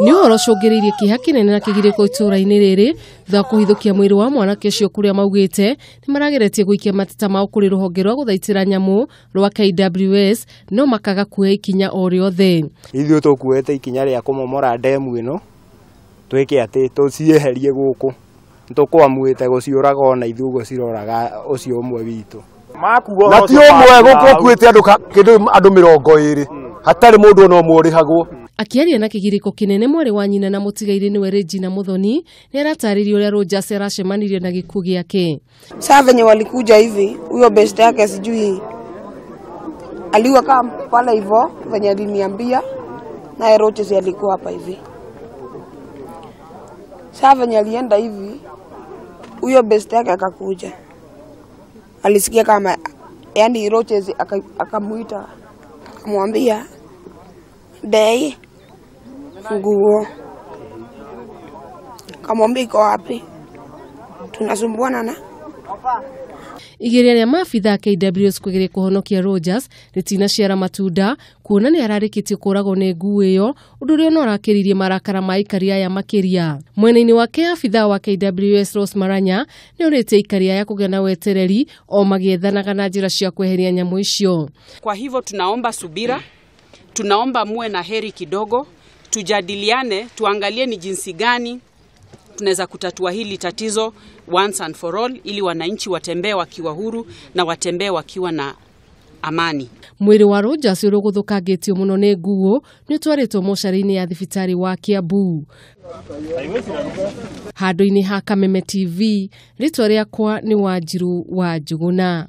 Nĩ ũhoro ũcũngĩrĩirie kĩeha kĩnene na kĩgirĩko itũũra-inĩ rĩrĩ thutha wa kũhithũkia mwĩrĩ wa mwanake ũcio kũrĩa maugĩte nĩ marageretie gũikia mateta mao kũrĩ rũhonge rwa gũthaitĩra nyamũ rwa KWS no makaga kuoya ikinya o rĩothe. Ithuĩ tũkuĩte ikinya rĩa kũmomora ndemu ĩno twĩke atĩ tũcieherie gũkũ, nĩtũkwamuĩte gũciũraga ona ithuĩ ũguo ciroraga ũcio ũmwe witũ. Na ti ũmwe gũkũ ũkuĩte andũ kĩndũ andũ 20 hatarĩ mũndũ ona ũmwe ũrĩhagwo. Akĩaria na kĩgirĩko kĩnene mwarĩ wa nyina na mũtigairĩ nĩwe Regina Muthoni nĩ aratarĩria ũrĩa Rogers aracemanirie na gĩkuũ gĩake. Sasa venye walikuja hivi, huyo best yake sijui aliwa kama pale hivyo venye aliniambia, naye Rogers alikuwa hapa hivi. Sasa venye alienda hivi, huyo best yake akakuja, alisikia kama yani Rogers akamuita akamwambia dei nguo, akamwambia iko wapi, tunasumbuana na Igeria rĩa maabitha a KWS kũgeria kũhonokia Rogers rĩtinaciara matunda kuona nĩ ararĩkĩtie kũragwo nĩ ngui ĩyo, ũndũ ũrĩa ona ũrakĩririe marakara ma aikari aya makĩria. Mwena-inĩ wake abithaa wa KWS Rose Maranya nĩ orĩtie aikari aya kũgĩa na wetereri o magĩethanaga na njĩra cia kweheria nyamũ icio. Kwa hivyo tunaomba subira, tunaomba muwe na heri kidogo, tujadiliane, tuangalie ni jinsi gani tunaweza kutatua hili tatizo once and for all, ili wananchi watembee wakiwa huru na watembee wakiwa na amani. Mwĩrĩ wa Rogers ũrĩa ũgũthũkangĩtio mũno nĩ nguo nĩ ũtwarĩtwo mocarĩ-inĩ ya thibitarĩ wa Kiambu. Handũ-inĩ ha Kameme TV, rĩtwa rĩakwa nĩ Wanjiru wa Njuguna.